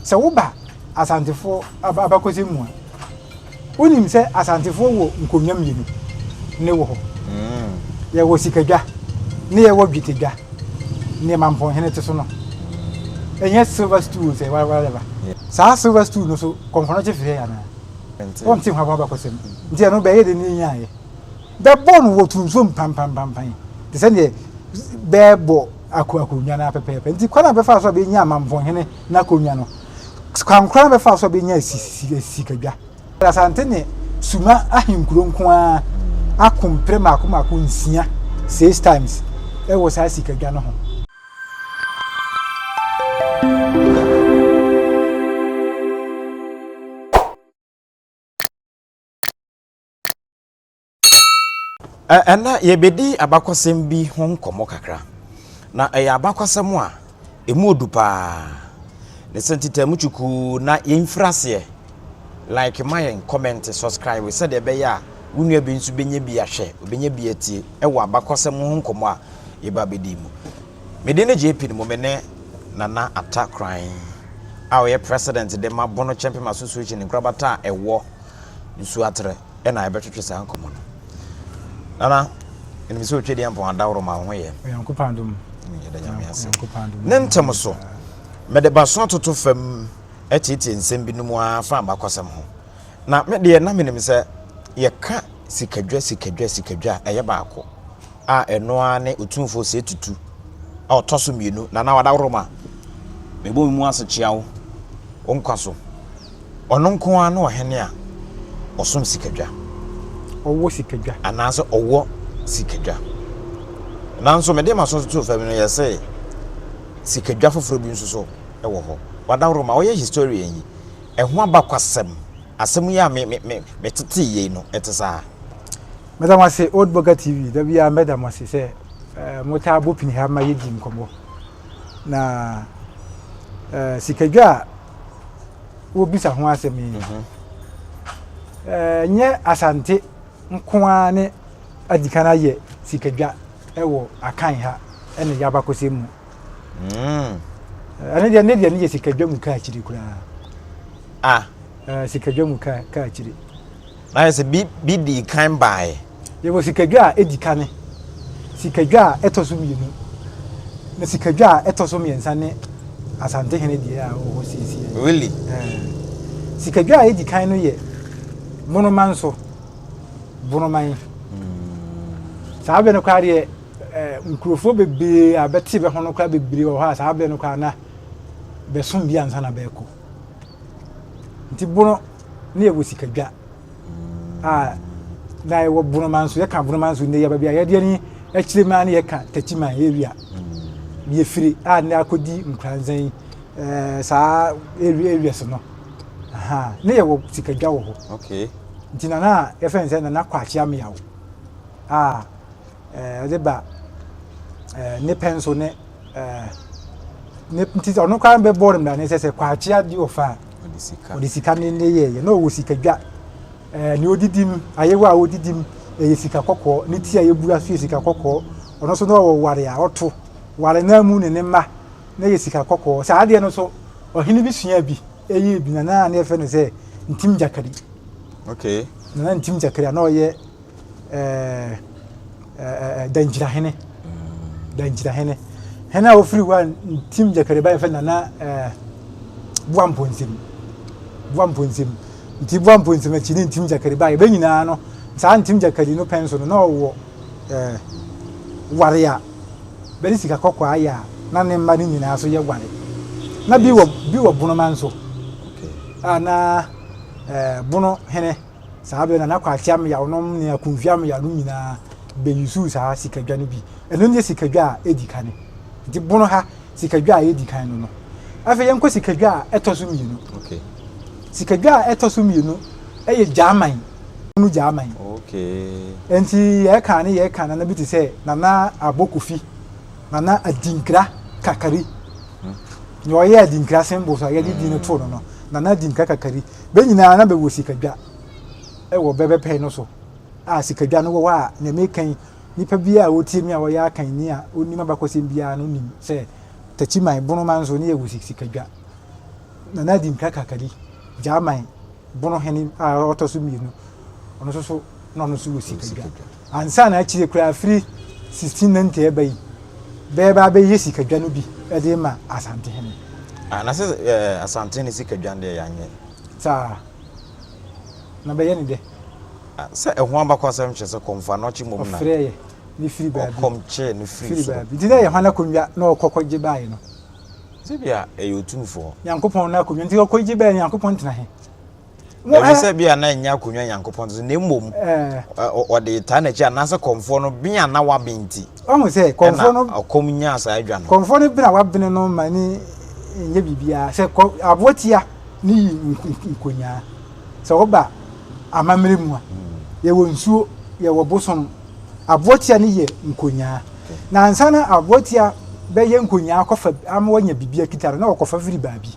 Sɛ woba Asantefoɔ abakɔsɛm mu a, wonim sɛ Asantefoɔ wɔ nkonnwa mmienu ne wɔ hɔ. Yɛwɔ sikadwa ne yɛwɔ dwetɛdwa. Neɛ Mampɔnhene te so no, ɛnyɛ silver stool sɛ whatever. Saa silver stool no so kɔmfɔnɔkye firi he anaa? Wɔnte ho abakɔsɛm. Nti ɛno bɛyɛ dɛ ne nyaeɛ. Bɛbɔ no wɔ tunsom pampampampan te sɛ neɛ bɛɛbɔ ako akonnwa no ara pɛpɛɛpɛ. Nti kwan a bɛfaa so a bɛnyaa Mampɔnhene n'akonnwa no, kwan korɔ na bɛfaa so a bɛnyaa sikadwa. Asante ne Suma ahenkuro nko ara ako mprɛ mmaako mmaako nsia, six times, wɔ saa sikadwa no ho. Ɛnnɛ, yɛrebɛdi abakɔsɛm bi ho nkɔmmɔ kakra. Na ɛyɛ abakɔsɛm a ɛmu odu paa. Ne sɛ nti mu kyukuu na yɛmfiri aseɛ. Like ma yɛn, comment, subscribe sɛdeɛ ɛbɛyɛ a wo nua bi nso bɛnya bi ahwɛ, ɔbɛnya bi atie ɛwɔ abakɔsɛm ho nkɔmmɔ a yɛba abɛdi mu. Me din ne JP no mu me ne Nana Atta Kran a ɔyɛ president de ma Bono Kyɛmpem Association nkorabata a ɛwɔ Nsuaterɛ na yɛbɛtwetwe saa nkɔmmɔ no. Nana, menim sɛ otwa deɛ mpɔn adaworo ma wo ho yɛ. Onyankopɔn adom. Yɛda Nyame ase. Ne ntɛm so, mede baso atoto fam atietie nsɛm binom ara fa abakɔsɛm ho. Na me deɛ na menim sɛ yɛka sikadwa sikadwa sikadwa a ɛyɛ baako a ɛno ara ne Otumfoɔ Osei Tutu a ɔtɔ so mmienu, Nana Wadaworoma. Mebɔ me mu ase kyea wo, wo nkwa so. Ɔno nko ara ne ɔhene a ɔsom sikadwa. Ɔwɔ sikadwa. Anaasɛ ɔwɔ sikadwa. Nanso mede m'aso too fam no, yɛse sikadwa foforɔ bi nso so wɔ hɔ. Wadaworoma, ɔyɛ historian yi, ɛho abakwasɛm, asɛm yi a me, me, me, metetee yei no, ɛte saa? Meda mo ase Old Burger TV, da biara mɛda mo ase sɛ eh, motaa bɔ pini ha ma yɛdi nkɔmmɔ. Na eh, sikadwa a wobisa ho asɛm yi, mhm. eh, nyɛ Asante nko ara ne adi kan ayɛ sikadwa wɔ Akan ha ne yɛabakɔsɛm mu. Mm. Ɛno deɛ ne deɛ ne yɛ sikadwa mu ka akyiri koraa. Ah. Eh, sikadwa mu ka ka akyiri. Na ayɛ sɛ bi bi dii kan baeɛ. Yɛwɔ sikadwa a ɛdi kane, sikadwa a ɛtɔ so mmienu, na sikadwa a ɛtɔ so mmiɛnsa ne Asantehene deɛ a ɔwɔ hɔ seesei. Really? Eh, sikadwa a ɛdi kan no yɛ Bonomanso, Bonoman. Mm. Saa berɛ no koraa deɛ eh, nkurɔfoɔ bebree a bɛte bɛ ho no koraa bebree wɔ hɔ a saa berɛ no koraa na bɛsom bi ansa na bɛkɔ. Nti Bono ne yɛwɔ sikadwa a na yɛwɔ Bonoman so yɛka Bonoman so nnɛ yɛ baabi a yɛde ani akyire maa ne yɛka Takyiman area yɛfiri a nnɛ akɔdi Nkoranzan yi ɛɛ saa area areas no aha ne yɛwɔ sikadwa wɔ hɔ okay nti nana a yɛfrɛ no sɛ Nana Kwakye Ameyaw a ɛɛ ɔde ba ɛɛ ne pɛn so ne ɛɛ ne nti ɔno koraa bɛbɔɔ no mmara ne sɛ sɛ Kwakye adi ɔfa a ɔde sika ne ne yɛɛyɛ na ɔwɔ sika dwa ɛɛ nea ɔdidi mu ayewa a ɔdidi mu ɛyɛ sika kɔkɔɔ ne ti a yɛbura so yɛ sika kɔkɔɔ ɔno nso na ɔwɔ ware a ɔto ware nan mu ne ne mma na yɛ sika kɔkɔɔ saa adeɛ no so ɔhene bi sua bi ɛyɛ bi na na ne yɛfrɛ no sɛ ntim gyakari okay nana ntim gyakari a na ɔyɛ ɛɛ ɛɛ dankyirahene dankyirahene hene a ofiri hɔ a ntim gyakari ba yɛfɛ nana ɛɛ boa mponsem boa mponsem nti boa mponsem akyi ne ntim gyakari ba yɛbɛ nyinaa no saa ntim gyakari no pɛn so no na ɔwɔ ɛɛ ware a bɛde sika kɔkɔɔ ayɛ a na ne mma no nyinaa so yɛ ware na bi wɔ bi wɔ bonoma nso a na ɛɛ bono hene. Saa berɛ no na Kwakye Ameyaw nom ne Akumfi Ameyaw nom nyinaa bɛyusuu saa sikadwa no bi. Ɛno ne sikadwa a ɛdi kane. Nti bono ha sikadwa a ɛdi kan no no. Afei yɛnkɔ sikadwa a ɛtɔ so mmienu. Okay. Sikadwa a ɛtɔ so mmienu yɛ Gyaman. No Gyaman. Okay. Nti yɛka ne yɛka nana bi te sɛ Nana Abɔ Kofi, Nana Adinkra Kakari. Hmm. Nea ɔyɛ Adinkra symbols a yɛde din no too no no, Nana Adinkra Kakari. Bɛ nyinaa na bɛwɔ sikadwa wɔ bɛ bɛpɛn no so a sikadwa no wɔ hɔ a nea meka yi nipa biara a ɔtie me a ɔyɛ akanni a ɔnim abakɔsɛm biara no nim sɛ Takyiman, Bonoman nso ne yɛwɔ sikadwa. Nana Adinkra Kakari, Gyaman Bono hene a ɔtɔ so mmienu, ɔno nso so na ɔno nso wɔ sikadwa. Ansa na akyire koraa firi 1690 ɛba yi, bɛɛba abɛyɛ sikadwa no bi de ma Asantehene. Ah, na sɛ eh, Asantehene sikadwa no deɛ yɛanyɛ. Saa. Na bɛyɛ ne dɛ. Ah, sɛ ɛho abakɔsɛm kyerɛ sɛ Kɔmfo Anɔkye mmom na. Ɔfrɛɛ ne firi baabi. Ɔkɔm kyee no firi soro. Baabi. Nti na ɛyɛ hwan akonnwa na ɔkɔ kɔgye baeɛ no? Sɛ bi a ɛyɛ Otumfoɔ. Nyankopɔn no akonnwa. Nti ɔkɔgye baeɛ no Nyankopɔn tena he? Dabi sɛ bi a na ɛnyɛ akonnwa Nyankopɔn so na mmom ɔde taa n'akyi anaasɛ kɔmfoɔ no ben a na waben nti. Ɔhu sɛ kɔmfoɔ no ɔkɔm nyaa saa adwa no. Kɔmfoɔ no ben a wabene no ma ne nyɛ biribiara sɛ aboa tia ne yi nkonyaa. Sɛ woba amammerɛ mu a, yɛwɔ nsuo, yɛwɔ bosom. Aboɔtia no yɛ nkonyaa. Na ansa na aboɔtia bɛyɛ nkonyaa akɔfa ama wanya biribi akita no, na ɔkɔfa firi baabi.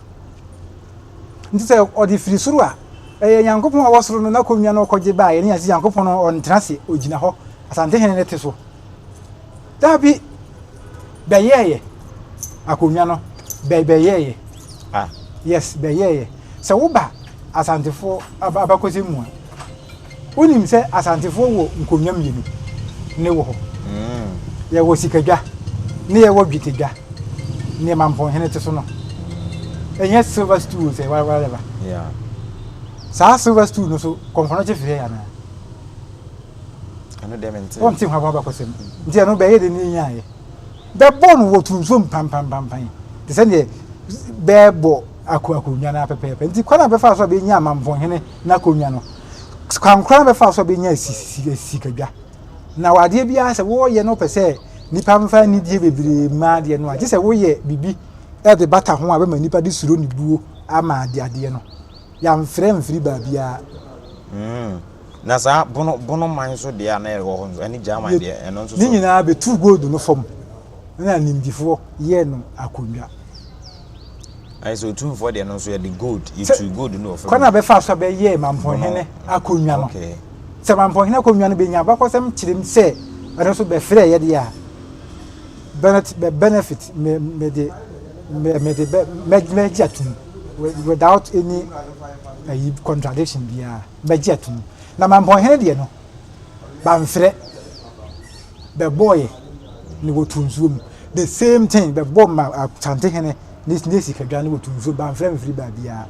Nti sɛ ɔde firi soro a, ɛyɛ Nyankopɔn a ɔwɔ soro no n'akonnwa na ɔkɔgye baeɛ ne yɛse Nyankopɔn no ɔntena ase, ɔgyina hɔ, Asantehene no te so. Dabi, bɛyɛɛyɛ akonnwa no, bɛ bɛyɛɛyɛ. Ah. Yes, bɛyɛɛyɛ. Sɛ woba Asantefoɔ abakɔsɛm mu a, wonim sɛ Asantefoɔ wɔ nkonnwa mmienu ne wɔ hɔ. Mm. Yɛwɔ sikadwa ne yɛwɔ dwetɛdwa. Nea Mampɔnhene te so no. Ɛnyɛ silver stool sɛ whatever. Yeah. Saa silver stool no so kɔmfɔnɔkye firi yɛ anaa? Ɛno deɛ mente. Wɔnte ho abakɔsɛm. Nti ɛno bɛyɛ de ne nyaayɛ. Bɛbɔ no wɔ tunsom pampampampan te sɛ deɛ bɛɛbɔ ako akonnwa no ara pɛpɛɛpɛ. Nti kwan a bɛfaa so a bɛnya Amampɔnhene n'akonnwa no, kwan korɔ na bɛfaa so a bɛnya sikadwa. Na wɔ adeɛ biara sɛ wɔreyɛ no wopɛ sɛ nnipa mfa anidie bebree mma adeɛ no a, gye sɛ woyɛ biribi de bata ho a bɛma nnipa de suro ne buo ama adeɛ no. Yɛamfrɛ amfiri baabiara. Mm. Na saa bono bono man nso deɛ a na ɛwɔ hɔ nso ɛne German deɛ ɛno nso so. Ne nyinaa bɛtuu gold no fam na animdifoɔ yɛɛ no akonnwa. Ayɛ sɛ otumfoɔ deɛ no nso yɛde gold yɛtuu gold no wɔ fam. Kwan a bɛfaa so a bɛyɛɛ Mampɔnhene akonnwa no. Sɛ Mampɔnhene akonnwa no bɛnya abakɔsɛm kyerɛ mu sɛ ɛno nso bɛfrɛɛ yɛ deɛ a bɛ benefit me mede mede bɛ mɛgye atum without any ayi contradiction biara mɛgye atum. Na Mampɔnhene deɛ no bamfrɛ bɛbɔɔyɛ na wɔtu nsuo mu the same thing bɛbɔ ma Asantehene ne ne sikadwa no wɔtu nsuo bamfrɛ mfiri baabiara.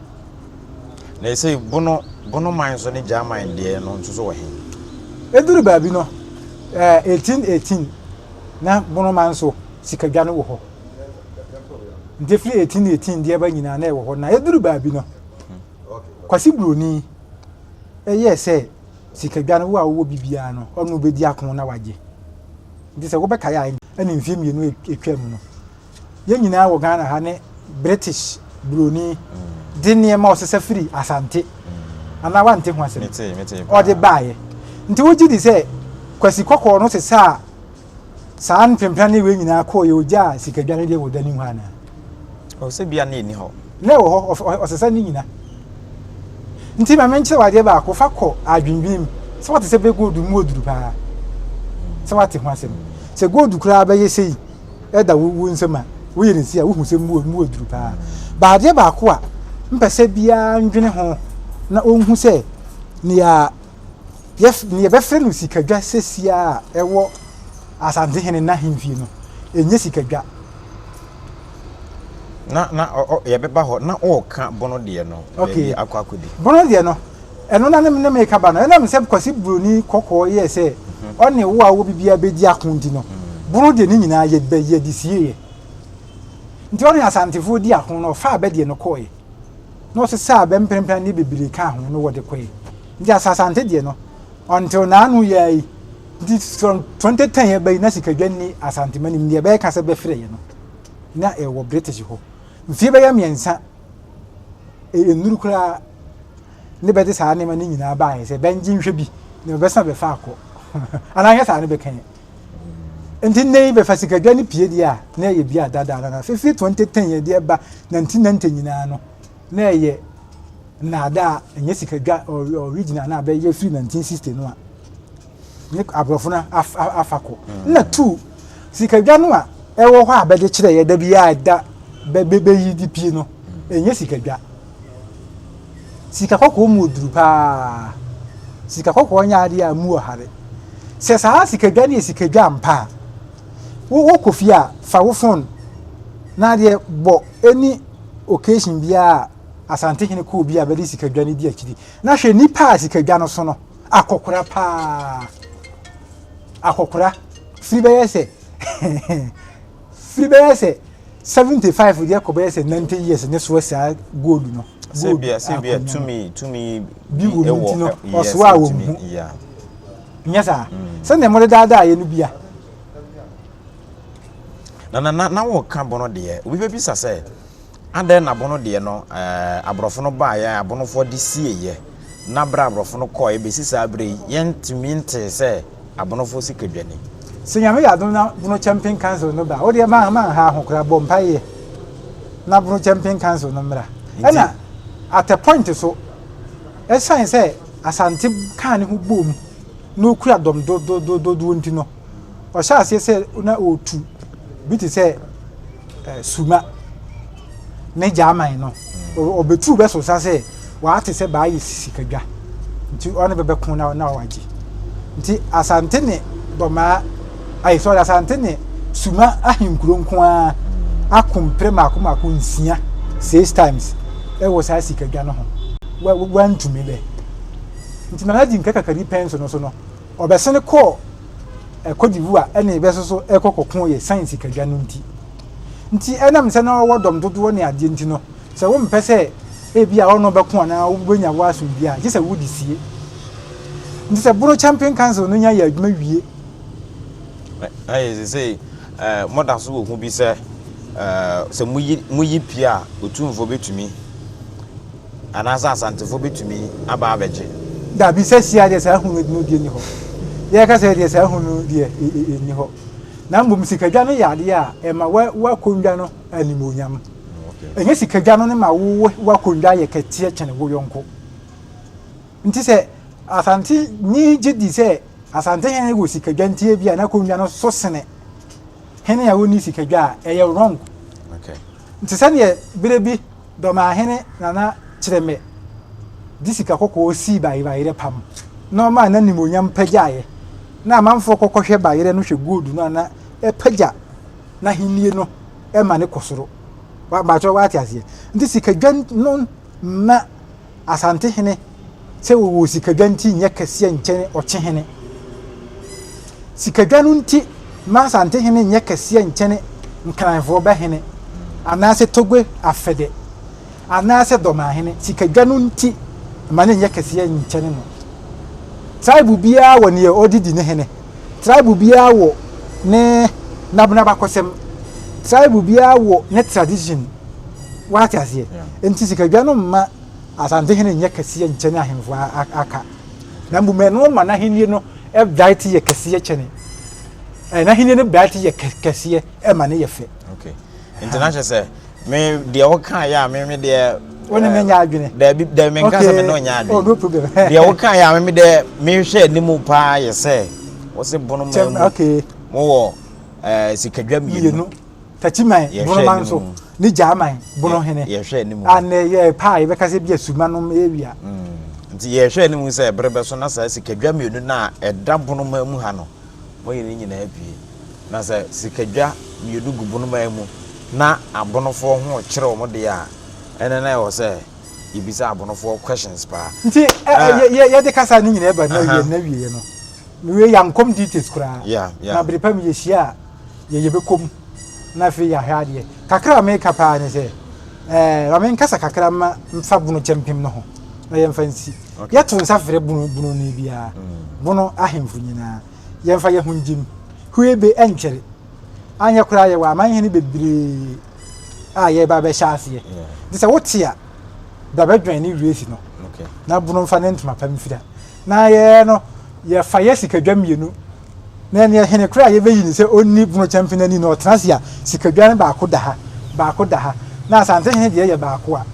Na ɛsɛ bono bono man so ne German deɛ no nso so wɔ he? Ɛduru baabi no ɛɛ 1818 na bono man so sikadwa no wɔ hɔ nti firi 1818 deɛ ba nyinaa na ɛwɔ hɔ na ɛduru baabi no Kwasi Buroni ɛyɛɛ sɛ sikadwa no wo a wowɔ bi biara no ɔno bɛdi ako na wagye nti sɛ wobɛkae a ɛne mfeɛ mmienu atwa mu no yɛn nyinaa wɔ Ghana ha ne British buroni de nneɛma ɔsesa firi Asante anaa wante ho asɛm ɔde baeɛ nti wogye di sɛ Kwasi Kɔkɔɔ no sesaa saa mpempena ne wei nyinaa kɔɔ yɛ ogyaa sikadwa no deɛ wɔ da ne mu anaa? Ɔsɛ bia na ɛni hɔ. Na ɛwɔ hɔ, ɔsesa ne nyina. Nti ma menkyerɛ wo adeɛ baako, fa kɔ adwendwene mu. Sɛ wate sɛ bɛ gold mu oduru paa. Sɛ wate ho asɛm. Sɛ gold koraa bɛyɛ sei ɛda wo wo nsam a, woyɛ ne sei a, wohu sɛ mu mu oduru paa. Ba adeɛ baako a mpɛ sɛ biara ndwene ho na ɔnhu sɛ nea yɛf nea yɛbɛfrɛ no sikadwa sesia a ɛwɔ Asantehene n'ahemfie no, ɛnyɛ sikadwa. Na na ɔ ɔ yɛbɛba hɔ na ɔreka bono deɛ no Okay. baabi akɔ akɔdi. Bono deɛ no, ɛno na ne ne meka ba no, ɛnam sɛ Kwasi Buroni kɔkɔɔ yɛɛ sɛ ɔne wo a wowɔ biribiara bɛdi ako nti no, bono deɛ ne nyinaa yɛ bɛ yɛde sieeɛ. Nti ɔne Asantefoɔ di ako no, ɔfaa bɛ deɛ no kɔeɛ. Na ɔsesaa bɛ mprempren ne bebree kaa ho no wɔde kɔeɛ. Nti Asante deɛ no, until naano yi ara yi, nti from 2010 ɛba yi na sikadwa nni Asantemanim, deɛ bɛɛka sɛ bɛfrɛeɛ no, na ɛwɔ British hɔ. Mfie bɛyɛ mmiɛnsa, ɛnnuru koraa ne bɛde saa nneɛma no nyinaa baeɛ sɛ bɛngye nhwɛ bi na bɛbɛsa bɛfa akɔ. Anaa nyɛ saa ne bɛka yɛ. Nti nnɛ yi bɛfa sikadwa no pie deɛ a, na ɛyɛ bi a dada na fifiri 2010 yɛde ɛba 1990 nyinaa no, na ɛyɛ nnaadaa, ɛnyɛ sikadwa original na abɛyɛ firi 1960 no a ne aborɔfo no afa kɔ. Na tu sikadwa no a ɛwɔ hɔ a bɛde kyerɛ yɛ da bi a ɛda bɛyi de pie no, ɛnyɛ sikadwa. Sika kɔkɔɔ mu oduru paa. Sika kɔkɔɔ nyɛ adeɛ a mu ɔhare. Sɛ saa sikadwa no yɛ sikadwa ampa a, wo wokɔ fie a, fa wo phone na adeɛ bɔ any occasion biara a Asantehene kɔɔ bi a bɛde sikadwa no di akyiri. Na hwɛ nipa a sikadwa no so no, akɔkora paa. Akɔkora firi bɛyɛ sɛ firi bɛyɛ sɛ 75 deɛ kɔ bɛyɛ sɛ 90 years ne soɔ saa gold no. Gold sɛbia tumi tumi bi wɔ mu nti no ɔsoa a wɔn ho nyɛ saa mm. sɛnea mode daadaa yɛ no bia. Na na na na wɔka bono deɛ obi bɛbisa sɛ adɛn na bono deɛ no ɛɛ aborɔfo no baeɛ a abonofoɔ de sieeɛ na berɛ a aborɔfo no kɔeɛ bɛsi saa berɛ yi yɛntumi ntee sɛ abonofoɔ sikadwa ni. Sɛ Nyame yɛ adom na Bono Champion Council no ba a, wodeɛ ma manha ho koraa bɔ mpaeɛ na Bono Champion Council no mmra. Ɛna at a point so, ɛsiane sɛ Asante kaa ne ho boom na ɔkura dɔm dodododoɔ nti no, ɔhyɛ aseɛ sɛ na ɔretu bi te sɛ eh, Suma ne Gyaman no. Ɔbɛtu bɛso sa sɛ wate sɛ baayɛ sikadwa nti ɔne bɛbɛko na na wagye. Nti Asante ne Dɔmaa ayi sɔre Asante ne Suma ahenkuro nko ara ako mprɛ mako mako nsia six times ɛwɔ saa sikadwa no ho. Wantumi bɛ. Nti Nana Gyinkɛ Kakari pɛn so no so no ɔbɛsene kɔɔ Cote d'Ivoire ɛne bɛsoso ɛkɔ kɔko yɛ sane sikadwa no nti. Nti ɛnam sɛ na ɔwɔ dɔm dodoɔ ne adeɛ nti no, sɛ wompɛ sɛ ebia ɔno bɛko anaa wobɛnya wo asomdwie a, gye sɛ wode sie. Nti sɛ Bono Champion Council no nya yɛ adwuma wie. Ɛyɛ sesei moda so wɔ hu bi sɛ sɛ moyi moyi pie a Otumfoɔ bɛtumi anaasɛ Asantefoɔ bɛtumi aba abɛgye? Dabi, sɛ sia deɛ saa hu no deɛ nni hɔ. Yɛka sɛ deɛ saa hu no deɛ ɛnni hɔ. Na mmom sikadwa no yɛ adeɛ a ɛma w'akonnwa no animuonyam. Ɛnyɛ sikadwa no ne ma wo w'akonnwa yɛ kɛteɛ kyɛne wo yɔnko. Nti sɛ Asante ni gye di sɛ Asante hene wɔ sikadwa nti ebi a n'akonnwa no so sene hene a ɔnni sikadwa a, ɛyɛ wrong. Nti sɛdeɛ berɛ bi Dɔmahene Nana Kyeremɛ de sika kɔkɔɔ sii bayerɛ pam na ɔmaa n'animuonyam pagyaeɛ, na amanfoɔ kɔ kɔhwɛ bayerɛ no hwɛ gold no a na ɛpagya n'ahennie no ma no kɔ soro. Mpakyɛw wate aseɛ? Nti sikadwa no mma Asantehene sɛ wɔwɔ sikadwa nti nyɛ kɛseɛ nkyɛne Ɔkyehene. Sikadwa no nti mma Asantehene nyɛ kɛseɛ nkyɛne Nkranfoɔ bɛhene anaasɛ Togbe Afɛdɛ anaasɛ Dɔmahene. Sikadwa no nti mma no nyɛ kɛseɛ nkyɛne no. Tribe biara wɔ neɛ ɔde di ne hene. Tribe biara wɔ ne n'abakɔsɛm. Tribe biara wɔ ne tradition. Wate aseɛ? Nti sikadwa no mma Asantehene nyɛ kɛseɛ nkyɛne ahemfo a aka. Na mmom ɛno ma n'ahennie no bright yɛ kɛseɛ kyɛne. N'ahennie no bright yɛ kɛseɛ ɛma no yɛ fɛ. Okay. Nti na kyerɛ sɛ me deɛ woka yɛ a me me deɛ. Wo ne me nyɛ adwene. Dabi dabi me nka sɛ me ne onyɛ adwene. Oh no problem. Deɛ woka yɛ a me me deɛ mehwɛ anim paa yɛ sɛ wɔsi bono mu. Okay. Mowɔ ɛɛ sikadwa mmienu. Takyiman Bonoman so ne Gyaman Bonohene a nnɛ yɛ pɛ a yɛbɛka sɛ bi a Sumanom area. Mm, nti yɛhwɛ anim sɛ bere bɛso na saa sikadwa mmienu no a ɛda Bonoman mu ha no, moyɛ ne nyinaa pie. Na sɛ sikadwa mmienu gu Bonoman mu na abonofoɔ ho kyerɛ wɔn deɛ a, ɛnɛ na ɛwɔ sɛ yɛbisa abonofoɔ questions paa. Nti yɛde kasa no nyinaa ba na wieɛ no, wei yɛankɔm details koraa. Na bere pa mu yɛhyia a, yɛ yɛbɛkɔ mu na afei yɛahwɛ adeɛ. Kakra a meka paa ne sɛ, ɛɛ ma menkasa kakra ma mfa bono kyɛmpem no ho na yɛmfa nsi. Okay. Yɛto nsa frɛ bono bononi biara, mm. bono ahemfo nyinaa, yɛmfa yɛ ho ngyem. Huebe ɛnkyɛre. Anyɛ koraa yɛwɔ amanhene bebree a yɛba bɛhyɛ aseɛ. Nti sɛ wote a, bra bɛdwɛn ne race no. Okay. Na bono mfa ne ntoma pa mfira. Na yɛ no, yɛfa yɛ sikadwa mmienu Na ɛneɛ hene koraa a yɛbɛyi no sɛ ɔnni Bono Kyɛmpe no ani no, ɔtena ase a, sikadwa no baako da ha, baako da ha. Na Asante hene deɛ yɛ baako a,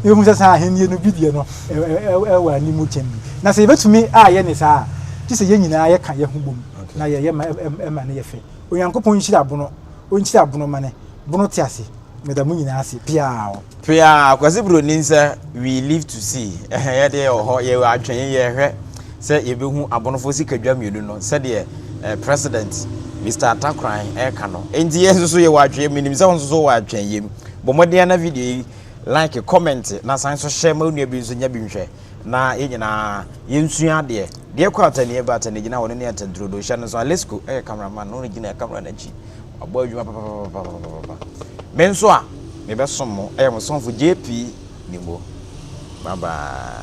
yɛhu sɛ saa ahennie no bi deɛ no ɛwɔ anim kyɛn bi. Na sɛ yɛbɛtumi ayɛ ne saa a, gye sɛ yɛn nyinaa yɛka yɛn ho bom na yɛyɛ ma ɛma no yɛ fɛ. Onyankopɔn nhyira Bono, ɔnhyira Bono mane. Bono te ase. Meda mo nyinaa ase piaa. Piaa, Kwasi Broni sɛ we live to see. Yɛ deɛ yɛwɔ hɔ, yɛwɔ atwɛn, yɛhwɛ sɛ yɛbɛhu Abɔnofo sikadwa mmienu no sɛdeɛ eh, President Mister Atakran ɛreka no. Enti yɛn nso so yɛwɔ atwɛn, menim sɛ wo nso so wɔ atwɛn yam. Bɔ mmɔden na video yi like, comment na san nso hyɛ ma wo nua bi nso nya bi nhwɛ na yɛn nyinaa yɛnsua adeɛ. Deɛ kɔ atani ɛba atani gyina hɔ no ne atanturodo hyɛ no nso. Alesco ɛyɛ cameraman no gyina camera no akyi. Wabɔ adwuma papapapapapapa. Me nso a mebɛsom mo ɛyɛ mo somfo JP Nimbo. Bye bye.